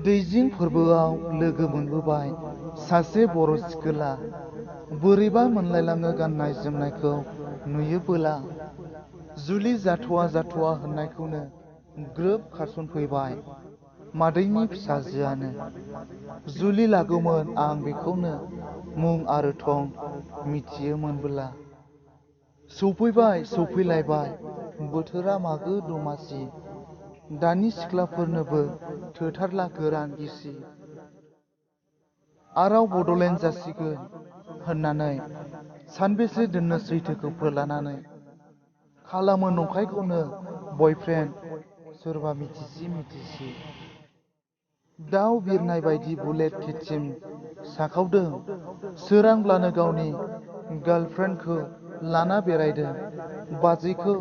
दैजिं फोरबोआव लोगो मोनबोबाय सासे बर' सिख्ला बोरैबा मोनलायलाङो गाननाय जोमनायखौ नुयोबोला जुलि जाथ'वा होननायखौनो ग्रोब खारसनफैबाय मादैनि फिसाजोआनो जुलि लागौमोन आं बेखौनो मुं आरो थं मिथियोमोनबोला सफैलायबाय बोथोरा मागो दमासि दानि सिख्लाफोरनोबो थोथारला गोरान गिसि आराव बड'लेण्ड जासिगोन होननानै सानबेसे दोननो सैथोखौ फोलानानै खालामो नंखायखौनो बयफ्रेन्ड सोरबा मिथिसि दाउ बिरनाय बायदि बुलेट किटसिम साखावदों सोरांब्लानो गावनि गार्लफ्रेन्डखौ लाना बेरायदों बाजैखौ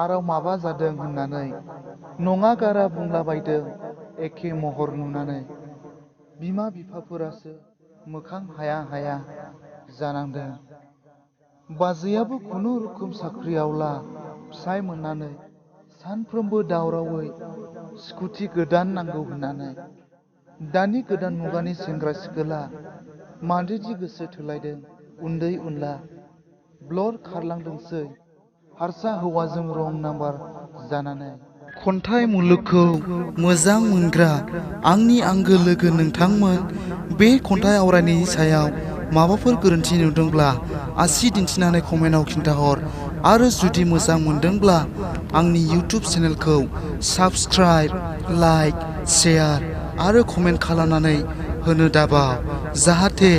आराव माबा जादों होननानै नङा गारा बुंलाबायदों एखे महर नुनानै बिमा बिफाफोरासो मोखां हाया जानांदों बाजैयाबो खुनुरुखुम साख्रिआवला फिसाय मोननानै सानफ्रोमबो दावरावै स्कुटि गोदान नांगौ होननानै दानि गोदान मुगानि सेंग्रा सिख्ला मानोदि गोसो थोलायदों उन्दै उनला ब्लर खारलांदोंसै हारसा हौवाजों रं नाम्बार जानानै खन्थाइ मुलुगखौ मोजां मोनग्रा आंनि आंगो लोगो नोंथांमोन बे खन्थाइ आवरायनायनि सायाव माबाफोर गोरोन्थि नुदोंब्ला आसि दिन्थिनानै कमेन्टआव खिन्थाहर आरो जुदि मोजां मोनदोंब्ला आंनि इउटुब चेनेलखौ साबस्क्राइब लाइक शेयार आरो कमेन्ट खालामनानै होनो दाबाव जाहाथे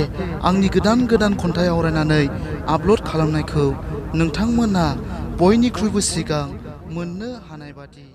आंनि गोदान खन्थाइ आवरायनानै आपल'ड खालामनायखौ नोंथांमोना बयनिख्रुइबो सिगां मोननो हानाय बादि।